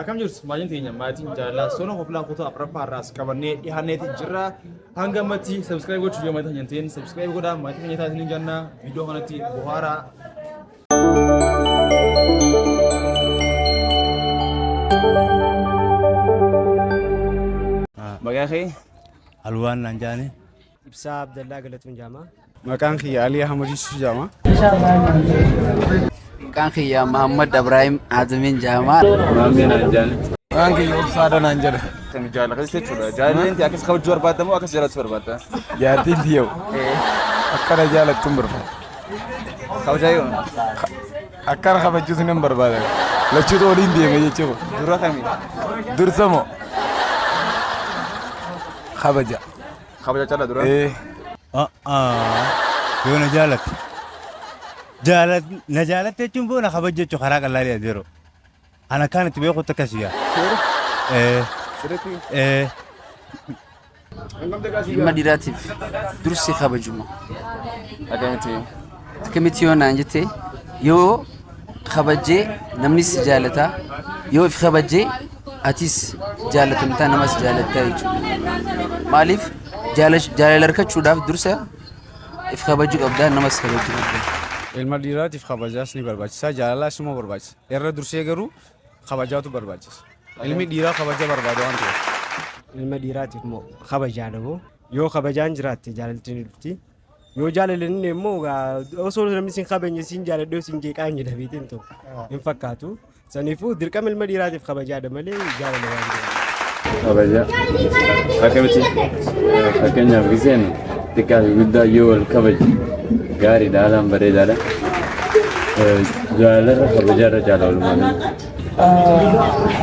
Akkam jirtu maatiin teenya maatiin jaalalaa sona hoflaa kutaa afuraffaa irraas qabannee dhiyaanneeti jirra. Hanga ammatti subscribe gochuu yoo maatii hin ta'in subscribe godhaa maatii keenya taasisan jenna viidiyoo kanatti bohaaraa. Maqaa kee? Alwaan naan jaani. Ibsaa Abdallaa Galatuun jaama. Maqaan kiyya Alii Ahmad Yusuf jedhama. Maqaan kiyya Muhammad Ibrahim Adamiin jedhama. Maammee naan jaani. Maqaan kiyya Obsaa Danaan jedha. Jaalala keessa jechuudha. Jaalalleen tee akkas kabajuu barbaadda moo akkas jaalachuu barbaadda? Jaartiin tiyya akkana jaalattuun barbaada. Kabajaa yoo? Akkana kabajuus nan barbaada. Lachuutu waliin deema jechuudha. Dura kami? Dursa moo? Kabaja. Kabaja caalaa dura? Ee. Yoo na jaalatte. Jaalat na jaalatte jechuun boo na kabaja jechuun karaa qallaalii adeero. Ana akkaan itti beekutti akkasii yaa. Ee. Sirriitti? Ee. Ilma dhiiraatiif dursi kabajuma. Akkamitti? Akkamitti yoo naan jette yoo kabajjee namni si jaalata yoo if kabajjee atis jaalatamtaa namas jaalattaa jechuudha. Maaliif jaalala argachuudhaaf dursa if kabajuu qabdaa namas kabajuu qabda. Ilma dhiiraatiif kabajaas ni barbaachisa, jaalalaas immoo barbaachisa. Irra dursee garuu kabajaatu barbaachisa. Ilmi dhiiraa kabaja barbaada waan ta'eef. Ilma dhiiraatiif immoo kabajaadha moo yoo kabajaan jiraatte jaalalti ni dhufti. Yoo jaalalli inni immoo osoo namni sin kabajne sin jaaladhee sin jeeqaa hin jedha beekteen tokko hin fakkaatu. Saniifuu dirqama ilma dhiiraatiif kabajaadha malee jaalala waan jedhamu. Kabaja. Akkamitti? Fakkeenyaaf giseen xiqqaa fi guddaa yoo wal kabaje gaariidha haalaan bareedaadha. Jaalalarra kabajaarra caala walumaa galatti.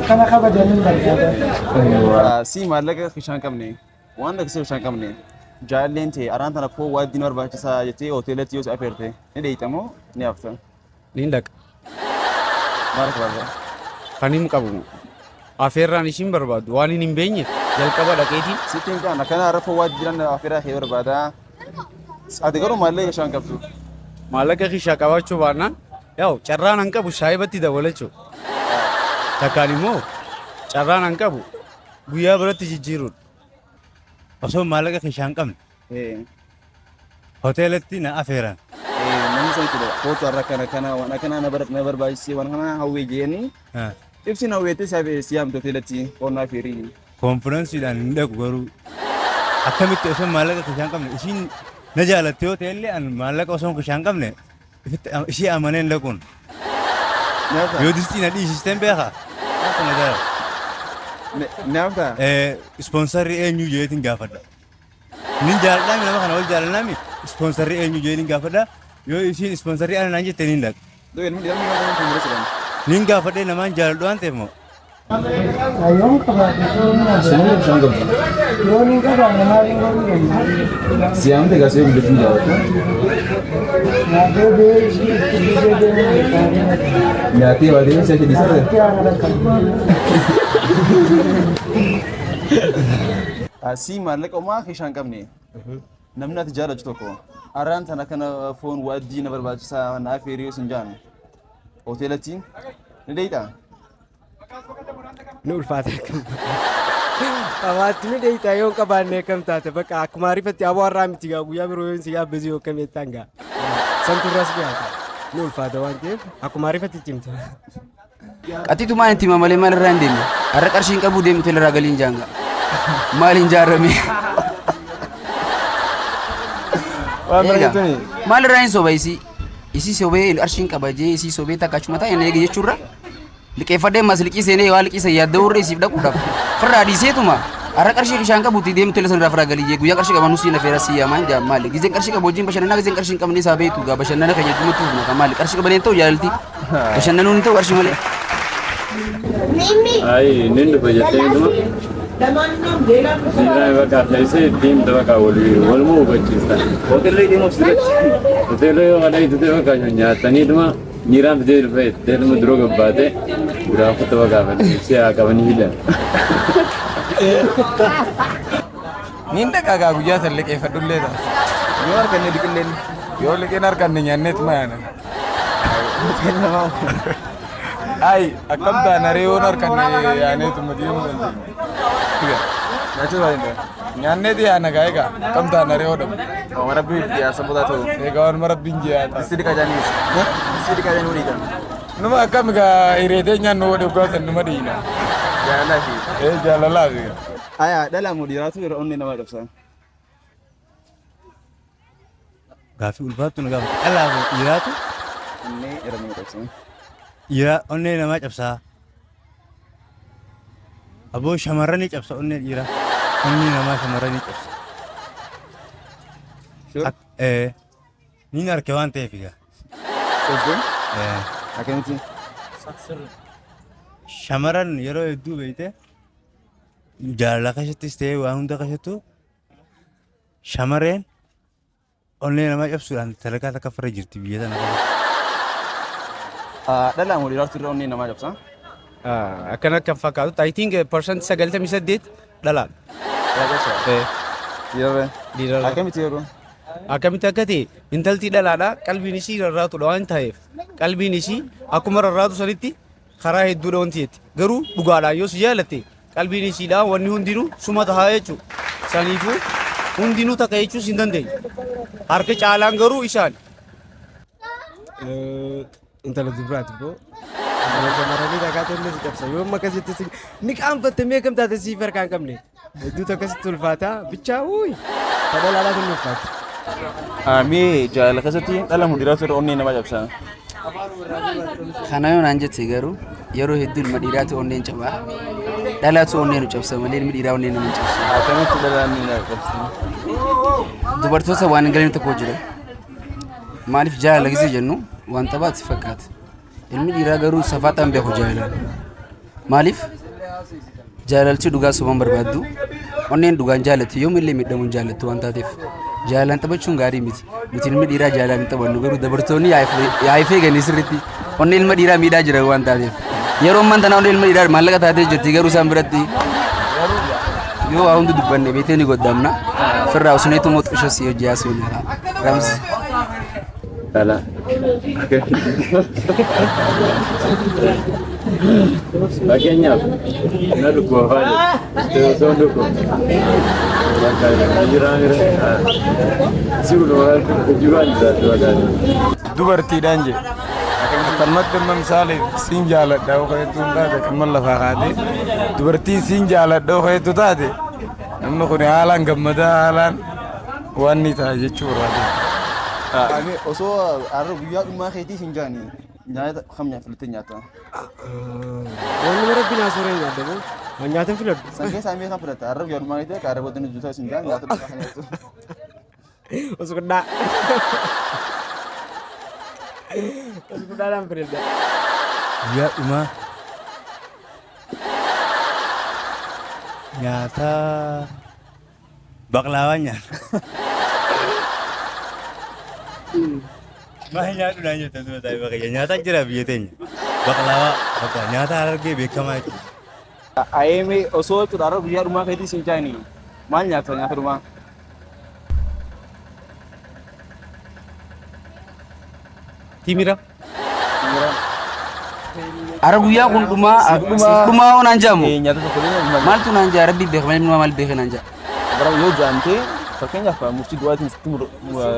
Akkana kabajaniin barbaada. Si maallaqa kishaan qabne waan dhagsee bishaan qabne jaalalleen ta'e araan tana koo waaddiin barbaachisaa jettee hoteelatti yoo si afeerte ni dheeyxa moo ni hafta? Niin dhaqa. Maal akka barbaada? Kan hin qabu. Afeerraan ishiin barbaaddu waan hin beekneef jalqaba dhaqeetiin Sitti hin qaana kana har'a foowwaa jiran afeerraa kee barbaada. Ati garuu maallaqa bishaan qabdu. Maallaqa kishaa qabaachuu baannaan yaa'u carraan an qabu saayibatti dabalachuu. Takkaan immoo carraan an qabu guyyaa biratti jijjiiruudha. Osoo maallaqa kishaa hin qabne hoteelatti na afeeran. Namni san jechuudha kootu har'a kana kana waan akkanaa na barbaachisee waan kana hawwee jeeni ibsi na hawweetti si yaamte hoteelatti qonnaa feerii. Konfiransiidhaan hin dhaqu garuu akkamitti osoo maallaqa kishaa hin qabne ishiin na jaalatte yoo ta'e illee an maallaqa osoo kishaa hin qabne ifitti ishee amanee hin dhaquun. Yoo distii na dhiisisteen beekaa. Akka na jaalatu. Naafta. Ispoonsarri eenyu jeetiin gaafadha. Nin jaaladhaami nama kana wal jaalannaami ispoonsarri eenyu jeetiin gaafadha. Yoo isiin ispoonsarri ana naan jette nin dhaqa. Nin gaafadhee namaan jaaladhu waan ta'eef moo. Yoon qabaate soomuu yoon hin qabaanne maaliin godhuu danda'a? Siyaamte gasee guddachuun jaalladha. Nyaatee bee ishii itti dhiisee deemuu danda'aa. Nyaatee baatee si achi dhiisee. Itti aana rakkabu. Si maallaqa homaa kishaa hin qabne namni ati jaallattu tokko arraan tana kana foon waaddii na barbaachisaa na afeerii yoo sin jaan hoteelatti ni deeyxaa? Ni ulfaata akkam. Qabaatti ni dheeyxaa yoo hin qabaanne akkam taate bakka akkuma ariifatti aboo har'aa miti gaa guyyaa biroo yoo si gaabbise yoo akkam jettaan gaa. Santu irras dhiyaata. Ni ulfaata waan ta'eef akkuma ariifatti itti himta. Qaxitumaan itti hima malee maal irraa hin deemne. Har'a qarshii hin qabu deemtu irraa galiin jaanga. Maal hin jaarame? Waan Eega. barreessitani. Maal irraa hin soba isii? Isii sobee qarshii hin qaba jee isii sobee takka achuma taa'e na eege jechuurra. Liqeeffadhee ammas liqii seenee waa liqii san yaadda'uurra isiif dhaquudhaaf. Firraa dhiiseetuma. Har'a qarshii bishaan qabuuti deemtu illee sanirraa firraa galii jee guyyaa qarshii qaban nusii na feera sii yaamaan jaa maali. Gizeen qarshii qabu wajjin bashannanaa gizeen qarshii hin qabne isaa beektu gaa bashannana keenya dhumatti fufna kan maali. Qarshii qaban hin ta'u jaalalti. Bashannanuun hin ta'u qarshii malee. Ayi nin dhufa jettee dhuma. Dhiiraan bakka keessee ittiin bakka walii waluma hubachiista. Hoteelli deemuuf sirriitti. Hoteela yoo kana itti bakka nyaatanii dhuma miiraan fidee dhufa itti dhuma duroo gabbaate biraa kutta bakka fadhiisee haa qabanii hidhan. Niin dhaqaa guyyaa san liqeeffadhullee ta'a. Yoo harkanne biqilleen. Yoo liqeen harkanne nyaanneet maana. Ay, akkam taana ree yoon harkanne yaaneetuma deemuu dandeenya. Nyaachuu baay'ee. Nyaanneeti yaana gaa egaa akkam taana ree hodhamu. Waan rabbi dhiyaasa booda ta'u. Egaa waanuma rabbiin jiyaata. Distii dhiqaa jaaniis. Distii dhiqaa jaanii walii galu. Numa akkam egaa hireetee nyaannu hodhe dhugaatan numa dhiina. Jaalalaa fi. Ee jaalalaa fi. Aya dhala moo dhiiraatu yeroo onnee nama cabsa. Gaaffii ulfaattu na gaafate. Dhalaa fi dhiiraatu Onnee yeroo nama cabsa. Dhiiraa onnee namaa cabsaa. Aboo shamarranii cabsa onnee dhiiraa. Onnee namaa shamarranii cabsa. Sure. Niin arke waan ta'eef egaa. Sobdee? Akkamitti? Shamarran yeroo hedduu beekte jaalala keessattis ta'ee waan hunda keessattuu shamarreen onnee namaa cabsuudhaan sadarkaa takka farra jirti biyya tana keessatti. Dhala moo dhiiraatu irra onnee namaa cabsa? Akkana kan fakkaatu I think 98% dhalaadha. Dhala cabsa. Dhiirarra. Dhiirarra. Akkamitti yeroo? Akkamitti akka ta'e intalti dhalaadha qalbiin isii rarraatudha waan ta'eef qalbiin isii akkuma rarraatu sanitti karaa hedduudha wanti jetti garuu dhugaadhaan yoo si jaalatte qalbiin isiidha wanni hundinuu suma tahaa jechuudha. Saniifuu hundinuu takka jechuus hin dandeenyu. Harka caalaan garuu isaan. Intala dubaraati boo. Intala shamarranii takkaa tollee si cabsa. Yoo amma akkasitti si ni qaanfatte mee kam taate siif harkaa hin qabne. Hedduutu akkasitti ulfaata bichaa uuyi. Kadha laalaa tollee ulfaata. Mee jaalala keessatti dhala moo dhiiraatu irra onnee namaa cabsa? Kana yoo naan jette garuu yeroo hedduu ilma dhiiraatu onneen cabaa. Dhalaatu onnee nu cabsa malee ilmi dhiiraa onnee nama hin cabsu. Akkamitti dhala onnee nama cabsa? Dubartoota waan hin galine tokko jira. Maaliif jaalala gisee jennu waan taphaatti fakkaata. Ilmi dhiiraa garuu safaaxaan beeku jaalala. Maaliif jaalalchi dhugaa soban barbaaddu onneen dhugaan jaallattu yoomillee miidhamuu hin jaallattu waan taateef jaalalaan taphachuun gaarii miti. Nuti ilmi dhiiraa jaalalaan hin taphannu garuu dubartoonni yaa'ifee ganii sirriitti onnee ilma dhiiraa miidhaa jira waan taateef. Yeroo ammaan tana onnee ilma dhiiraa maallaqa taatee jirti garuu isaan biratti yoo waa hundi dubbanne beetee ni goddaamna. Firraa usneetu moo xishoo si hojii haasuu ni ramsi. Dhala. Fakkeenyaaf na dhukkuba fa'aa jedhu. Osoo hin dhukkubu. Bakka jiraa mira. Si jibaan jiraatu bakka. Dubartiidhaan jedhe. Akkanumatti amma misaaliif siin jaaladha yoo jettu taate akkanuma lafaa kaatee dubartiin siin jaaladha yoo jettu taate namni kun haalaan gammadaa haalaan waan ni ta'a jechuu barbaade. Osoo har'a guyyaa dhumaa keetii hin jaani nyaata kam nyaata filattee nyaata? Wanni rabbi naa sooree nyaadha moo? Waan nyaatan filadhu. San keessaa mee kan filatta? Har'a guyyaa dhumaa keetii akka har'a booddee hojjetaa hin jaani nyaata dhumaa kan nyaattu. Usukudhaa. Usukudhaadhaan filadha. Guyyaa dhumaa nyaata baqlaawaa nyaata. Maal nyaadhu naan jettan dura taa'ee bakka nyaata jira biyya teenya. Baqlaawaa bakka nyaata harargee beekamaa jechuudha. Ayeemee osoo jechuudha har'a guyyaa dhumaa keetii hin jaani maal nyaata nyaata dhumaa? Timira. Ara guyyaa kun dhumaa dhumaa hoo naan jaamu. Nyaata tokko illee Maaltu naan jaa rabbi beeka malee maal beeka naan jaa. Bara yoo jaamtee fakkeenyaaf murtii du'aatiin sitti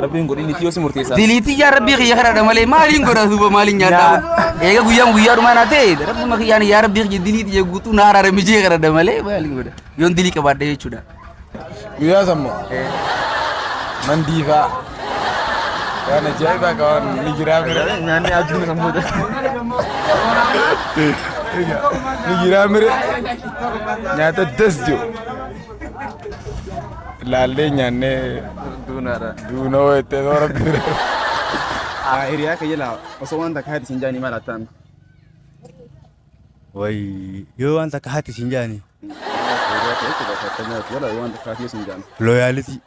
rabbiin godhin itti yoo si murteessa. Diliitii yaa rabbii kiyya kadhadha malee maaliin godha duuba maaliin nyaadha. Eega guyyaan guyyaa dhumaa naa ta'e rabbuma kiyyaan yaa rabbii kiyya diliitii jee guutuu naa araarame jee kadhadha malee maaliin godha. Yoon dilii qabaadha jechuudha. Guyyaa sammoo mandiifaa waan ajaa'ibaa qaban ni jiraa mire. Nyaanni ajuun san booda. Ni jiraa mire nyaata das jiru. Laallee nyaannee Duunaadha. duunoo jettee toora bira. Hiriyaa kee jala osoo waan takka haati siin jaanii maal attaan? Wayi yoo waan takka haati siin jaani Hiriyaa kee jechuudha fakkeenyaaf jala yoo waan takka haati siin jaani. Loyalty.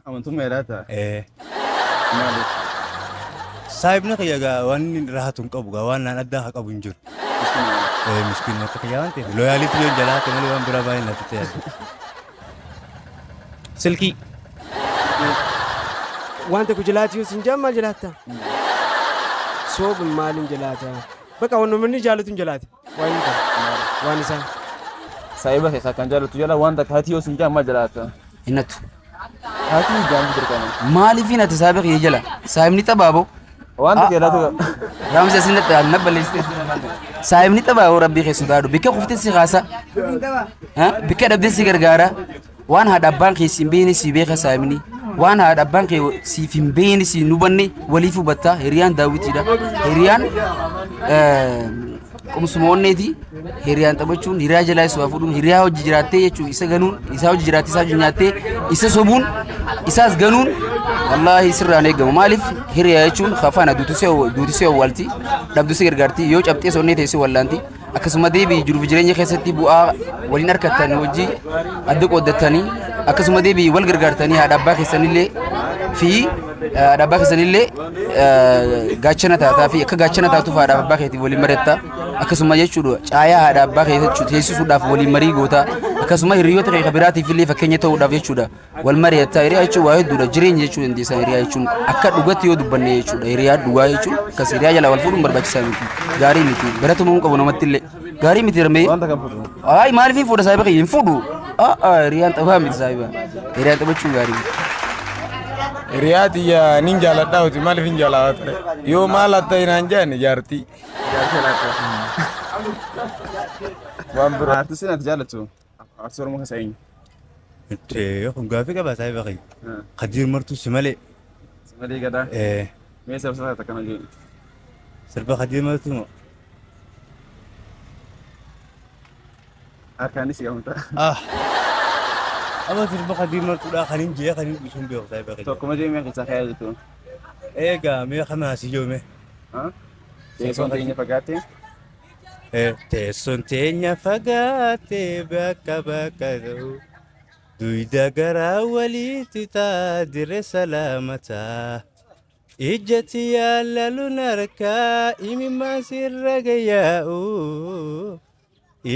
Amantummaa jedhaa Ee. Maaliif? Saahibni kiyya gaa waan inni raahatu hin qabu gaa waan naan addaa haa qabu hin jiru. Ee miskiin akka kiyya waan ta'eef loyalty yoo jalaa haate malee waan biraa baay'ee natti ta'e. Silkii. Waan tokko jalaati yoo sin jaan maal jalaatta? Soobun maaliin jalaata? Bakka waan inni jaallatu hin jalaati. Waan inni qabu. Waan isaa. Saahiba kee kan jaallattu jala waan takka haati yoo sin jaan maal jalaatta? Hinatu. Haati jaantu dirqama. Maaliif hinati saahiba kiyya jala? Saahibni taphaaboo. Waan takka jalaatu. Raamsi asin na balleessite. Saahibni taphaaboo rabbii kee sodaadhu. Bikka kuftee si kaasa. Bikka dhabdee si gargaara. Waan haadha abbaan kee si hin beekne si beeka saahibni. Waan haadha abbaan kee siif hin beekne si hin hubanne waliif hubatta. Hiriyaan daawwitiidha. Hiriyaan qumsuma onneeti. Hiriyaan taphachuun, hiriyaa jalaa isa waa fuudhuun, hiriyaa hojii jiraattee jechuun isa ganuun, isaa hojii jiraattee isaa hojii nyaattee isa sobuun, isaas ganuun wallaahi sirraan eegamu. Maaliif hiriyaa jechuun kafaana duutu si awwaalti, dhabdu si gargaarti, yoo cabxee onnee teessee wallaanti. Akkasuma deebii jiruuf jireenya keessatti bu'aa waliin harkattanii hojii adda qooddattanii akkasuma deebii wal gargaartanii haadha abbaa keessanillee fi haadha abbaa keessanillee gaachana taataa fi akka gaachana taatuuf haadha abbaa keetiif waliin mari'atta. Akkasuma jechuudha caayaa haadha abbaa kee teessisuudhaaf waliin marii goota. Akkasuma hiriyoota kee biraatiif illee fakkeenya ta'uudhaaf jechuudha wal mari'atta. Hiriyaa jechuun waa hedduudha jireenya jechuu dandeessa. Hiriyaa jechuun akka dhugatti yoo dubbanne jechuudha. Hiriyaa dhugaa jechuun akkas hiriyaa jalaa wal fuudhuun barbaachisaa miti. Gaarii miti. Baratamuu qabu namatti illee. Gaarii miti hirmee. Ay maaliif hin fuudha saahiba kiyya hin fuudhu. Hiriyaan taphaa miti saahiba. Hiriyaan taphachuun gaarii miti. Hiriyaa tiyya nin jaaladhaa hoti maaliif hin jaalaa ture? Yoo maal hatta hinaan jaan jaartii. Waan biroo. Artistiin ati jaallattu artistii Oromoo keessaa eenyu? Kun gaaffii qaba saahiba kiyya. Kadiir Martuu si malee. Si malee gadaa. Mee sirba isaa takka na jedhi. Sirba Kadiir Martuu moo? Harkaanis si gaafata. Ah. Amma sirba Kadiir Martuudhaa kan hin jee kan hin dhiisuun beeku saahiba kiyya. Tokkuma jee mee keessaa ka'ee jirtu. Eegaa mee kana asii joo mee. Teessoon teenya fagaatte. Teessoon teenya fagaatte bakka bakka ta'u. Duyda garaa walitti taa dirree salaamataa. Ijjati yaalaluun harkaa imimmaan sirra gayyaa'u.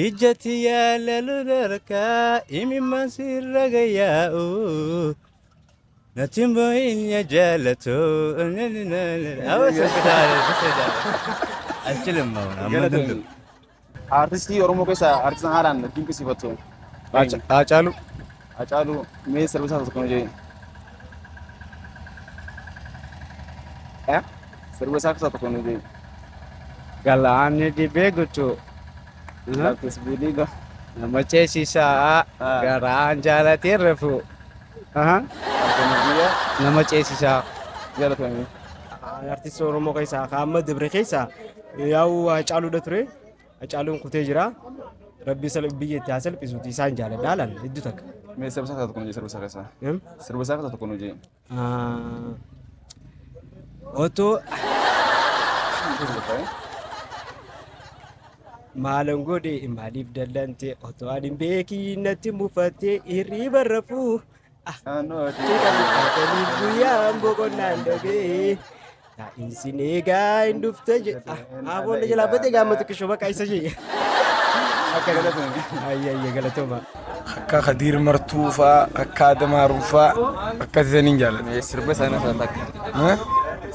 Ijjati yaalaluun harkaa imimmaan sirra gayyaa'u. Natti hin ya jaalatu. Alchilim amma danda'u. Artistii Oromoo keessaa artistiin haalaan dinqisiifattu. Haacaaluu. Haacaaluu mee sirba isaa tokko nu jedhi. Sirba isaa keessaa tokko nu jedhi. Galaanni dhibee guutuu. Lakkis biliga. Nama ceesisaa garaan jaalatee rafu. Nama ceesisaa. Jaalatame. Artistii Oromoo keessaa kan amma dabre keessaa yaa'u Haacaaluudha ture. Haacaaluun kutee jira. Rabbi biyya itti haa salphisuuti isaan jaaladha haalaan hedduu takka. Mee sirba isaa keessaa tokko nu jedhi sirba isaa keessaa. Sirba isaa keessaa tokko nu jedhi. Otoo maalan godhe maaliif dallante otoo ani hin beekiin natti mufatte hirriba rafuu. Halkaniif guyyaan boqonnaan dhabee taa'insi eegaa hin dhufte jedha. Aboonni jalaa badee gaama xiqqishoo bakka isa jee. Ayya galatooma. Akka Kadiir Martuu fa'aa, akka Adamaa Haruun fa'aa akkasii saniin jaalladha. Sirba isaanii osoo takka.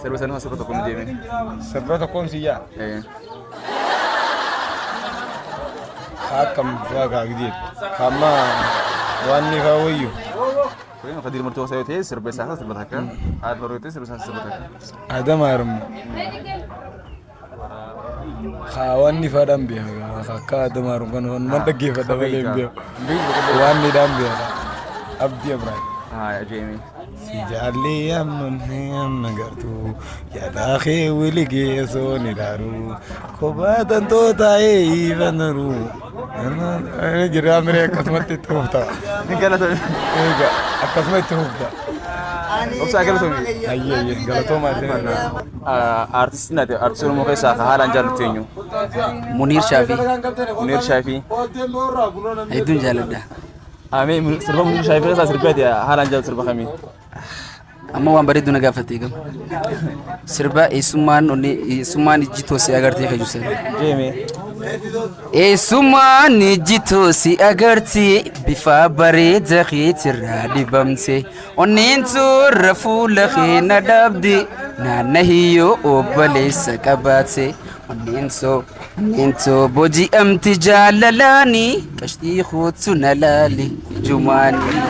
Sirba isaanii sirba tokko nu deeme. Sirba tokkoon si yaa. Akkam fa'aa kaagdee. Kamma waan ni fa'aa wayyu. Kadiir Martuu osoo ta'e sirba isaa sirba takka. Adamaa Haruun ta'e sirba isaa sirba takka. Adamaa Haruun. Waan ni fa'aadhaan beeka. Akka Adamaa Haruun kan waan dhaggeeffadha malee hin beeku. Waan ni dhaan beeka. Abdii Ibrahim. Haa jeemi. Si jaallee amma amma gartuu yaadaa kee wili geessoo ni dhaaru kophaa tantoota eeyifannaru. Jiraa miree akkasumatti itti fufta. Galatoomi. Egaa akkasuma itti fufta. Obsaa galatoomi. Ayyee ayyee galatoomaa isin. Artistiin ati artistii Oromoo keessaa kan haalaan jaallattu eenyu? Muniir Shaafii. Muniir Shaafii. Hedduun jaalladha. Amee sirba Muniir Shaafii keessaa sirbi ati haalaan jaallattu sirba kamii? Amma waan bareedu na gaafatte gam. Sirba eessummaan onnee eessummaan ijjitoo si agartee kan jiru. Jeemi. Eessummaan ijjitoo si agartee bifa bareeda keetirraa dhibamte onneen toora fuula kee na dhabde naanna hiyyoo obboleessa qabaate Onneensoo onneensoo booji'amti jaalalaani qashtii kootu na laali jumaani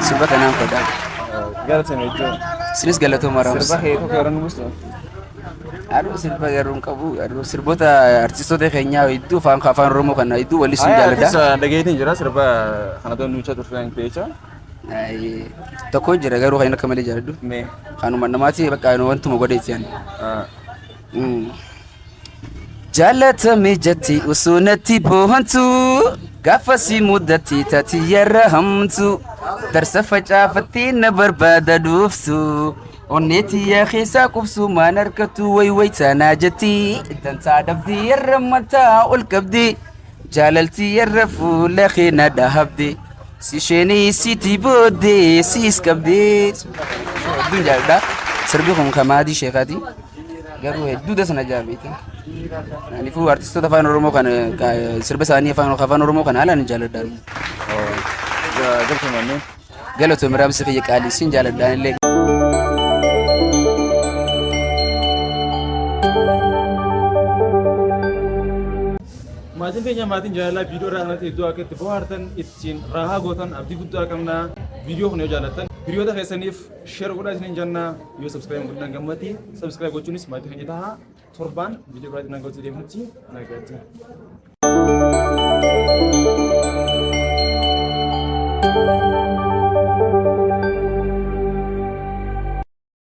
sirba kanaan fedha. Galatoomi jechuudha. Isinis galatooma Raamsi. Sirba kee tokko yeroo nu buustu. Aduu sirba garuu hin qabu. Aduu sirboota artistoota keenyaa hedduu afaan afaan Oromoo kana hedduu wallisuun jaalladha. Dhageetiin jira sirba kana toon nuuchaa turte jecha. Tokko jira garuu kan akka malee jaalladhu. Mee. Kanuma namaati bakka wantuma godheeti ani. Jaalatame jetti osoo natti boohantu gaafa si mudatti taati yarra hamtu darsa facaafattee na barbaada dhuuftu onnee tiyya keessaa qubsu maan harkatu way way tanaa jetti dantaa dhabdi yarra mataa ol qabdi jaalalti yarra fuula kee na dhahabdi si isheenii sitti booddee siis qabdi. Hedduun jaaladha. Sirbi kun kan Maadii Sheekaati. Garuu hedduu dasa na jaabeeti. Kanaafuu artistoota afaan Oromoo kana sirba isaanii afaan afaan Oromoo kana haalaan jaalladha. Galatoomannee. Galatoomii Raamsi kiyya qaalii siin jaalladhaan illee. Maatiin keenya maatiin jaalalaa viidiyoo irraa kanatti iddoo akka itti bohaartan ittiin raahaa gootan abdii guddaa qabna. Viidiyoo kana yoo jaallattan hiriyoota keessaniif share godhaa isiniin jenna. Yoo subscribe godhan gammatti subscribe gochuunis maatii keenya tahaa. Torbaan viidiyoo biraatiin hanga walitti deebinutti nagaatti.